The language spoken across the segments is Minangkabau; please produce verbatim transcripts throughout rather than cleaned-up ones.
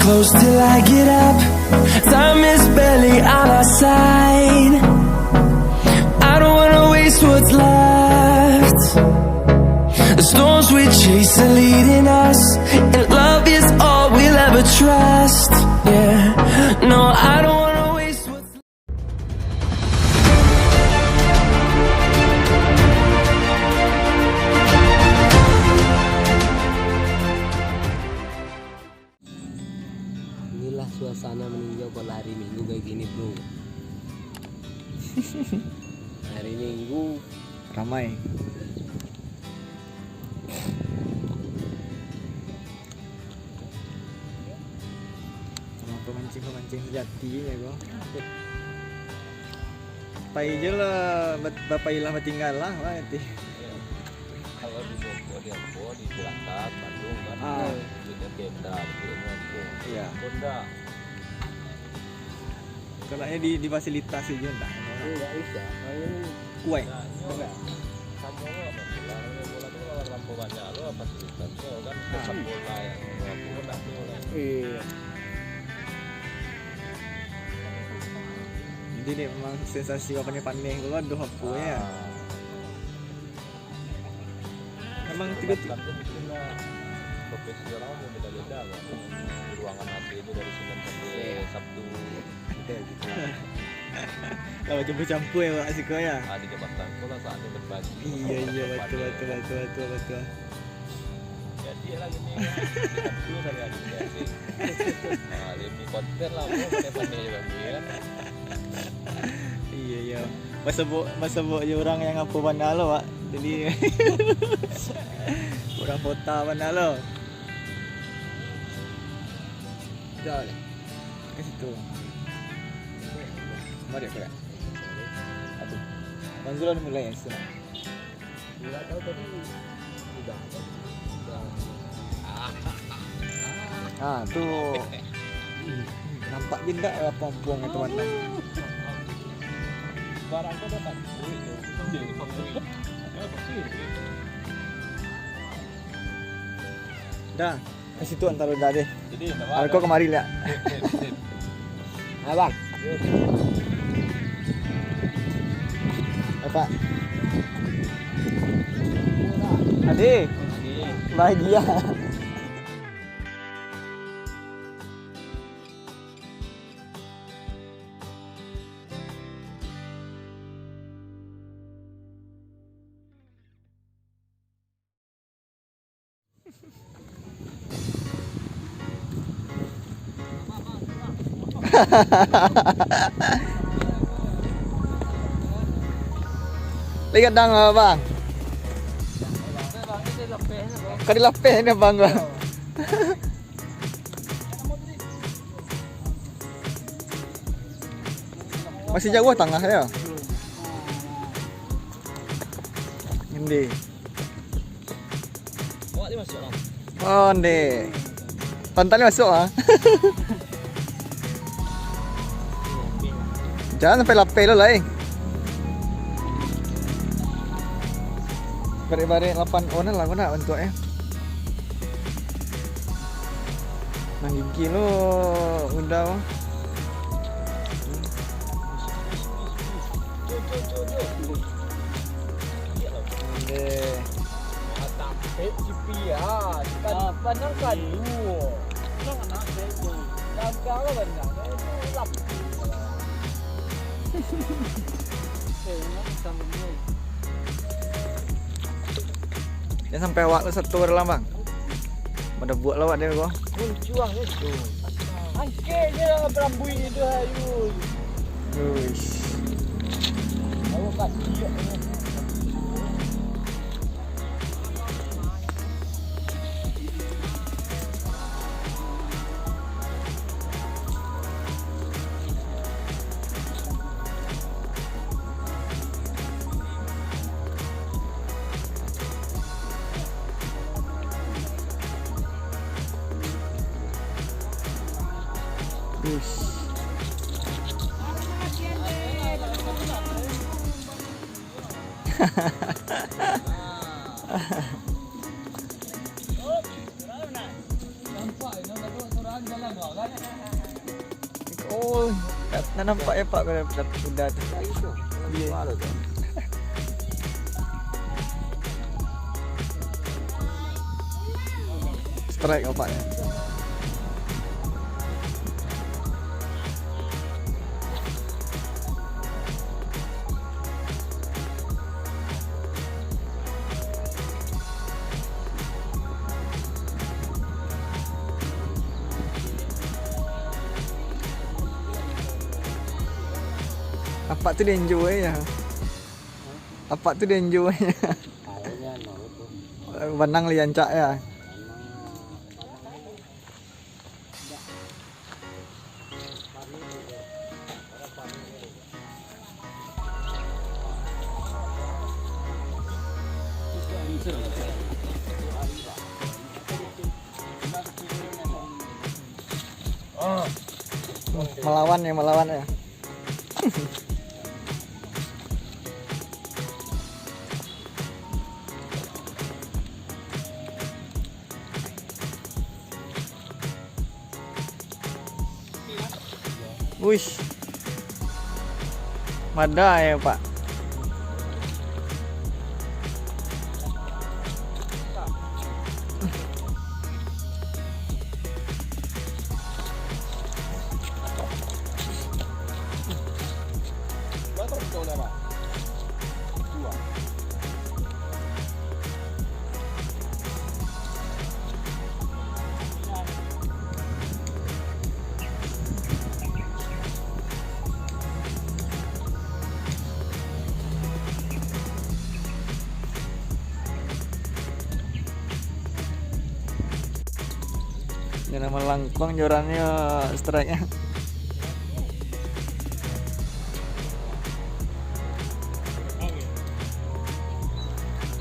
Close till I get up. Time is barely on our side. I don't wanna waste what's left. The storms we chase are leading us, and love is all we'll ever trust. Yeah, no, I don't wanna waste what's Inilah suasana meninjau kalau hari Minggu kayak gini, bro. Hari Minggu. Ramai. Sama pemancing-pemancing sejati ya, bro. Pai je lah, bat-, bapailah batinggal lah, wah, ti. Kalau di Bogor, di Ambon, di Cilacap, Bandung kan, Ah. Di Tenda, di Cirebon, di Iya. Honda. Kalau di, difasilitasi je ndak. Enggak bisa. Kalau ini Kuai. Enggak. Sama lah, Bang. Kalau bola tu kalau terlampau banyak lo, fasilitas lo kan, Ah. sepak bola yang berlaku kan tak ada lah. Iya. Jadi ni memang sensasi pandai-pandai ko, aduh, apo ya. Ah. Memang tiga ti- Bahkan tu mungkin lah, profesi orang pun beda-beda kan. Ruangan A C itu dari Senin sampai Iya. Sabtu. Betul, betul. Lah, campur-campur ya, Wak, siko ya? Ah, di Jabatan tu lah, saatnya berbagi. Iya, iya, betul, betul, betul, betul, betul. Jadi lah gini, kan. Kita dulu sehari-hari jadi. Ah, demi konten lah, bro, pandai-pandai je bagi, kan. Iya, iya. Masa bo-, masa bo je orang yang apo bana lo, Wak. Jadi, orang kota bana lo. Dah lah. Ke situ. Mari, mari. Aduh. Manzul lah mulai, ya, senang. Enggak tahu tadi. Udah. Udah. Ah, tu. Nampak je ndak lah puang-puang itu warna. Barang tu dapat. Dah. Ka situ antaro dah deh. Jadi, Arko kamari liak. Sip, sip, sip. Abang. Apa? Ade. Ade. Bahagia. Lai gadang, Bang. Ka dilapeh ni, Bang. Masih jauah tangah, ya? Ngendi? Awak ni masuk, Bang. Oh, nde. Pantai ni masuk, ah. Jangan sampai lapeh lo lai. Barek-barek lapan onan lah ko nak bantuak, eh. Nan gigi lo udah. Cuk, cuk, cuk, cuk. Nde. Tampek cipi ah. Kan Ah. Panang kalu. Panang anak saya tu. Gagal lah banyak. Saya tu lap. Eh, nak sama dia. Jan sampai awak tu satu dalam, Bang. Pada buak lah awak dia ko. Muncuang itu. Angkek je lah berambuik itu, ayu. Uish. Awak kasih je. Uish. Nampak, eh, nampak sorang dalam tu, kan? Nak nampak ya, Pak, kalau dapat kuda tu. Iya. Strike, Pak, ya. Apak tu danger ya. Apak tu danger ya. Banang liancak ya. Melawan ya, melawan ya. Wish. Mada ya, Pak. Jangan melangkung jorannya, strike-nya.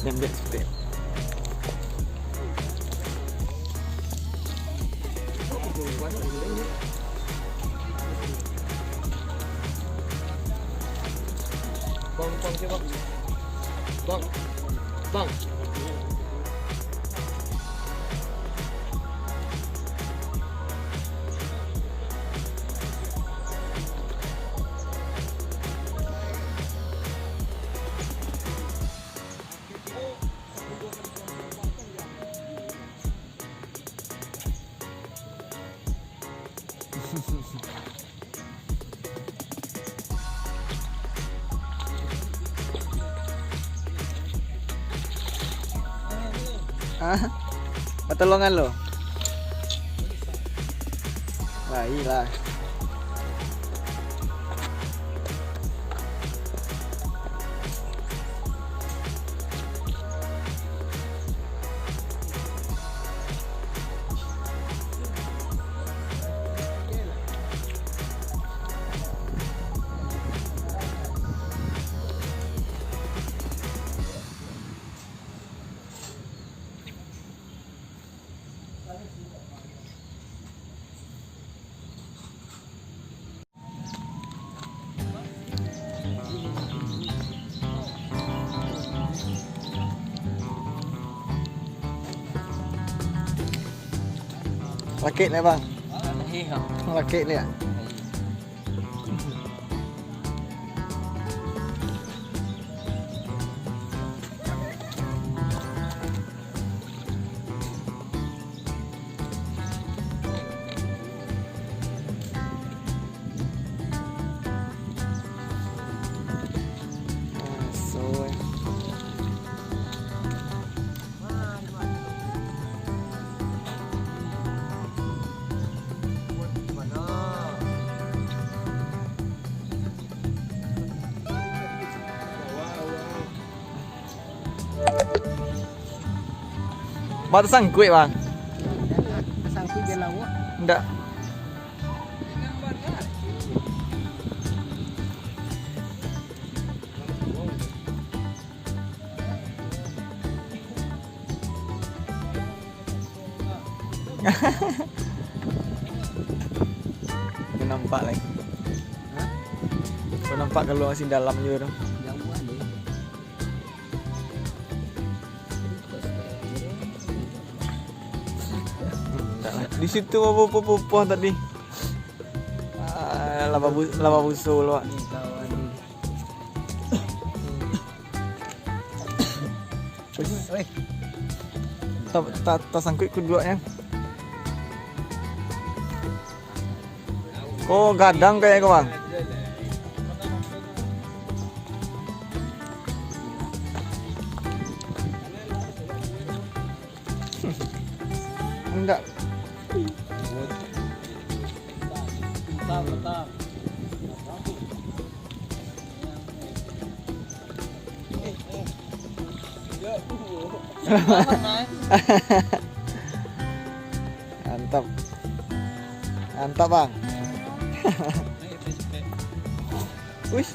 Lembek sikit. Bang, bang, bang. Bang. Bang. Hah? Patolongan lo? Lah, iyalah. Lakek ni, Bang. Lakek ni, ya? Bang, tasangkuik, Bang? Tasangkuik di lauak. Ndak. Aku nampak lai. Hah? Aku nampak kalua sing dalam juo tu. Jauah deh. Di situ pupuah-pupuah tadi. Ah, Lah babu-, lah babuso lo, Wak. Wih. Ta-, ta-, tasangkuik kuduaknyo. Oh, gadang kayak ko, Bang. Enggak. Mantap. Mantap, Bang. Wih.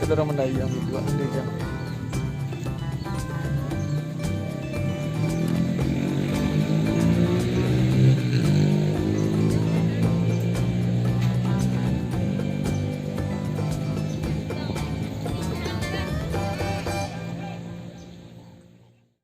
Kita orang mandayang gitu, Pak. Mandayang.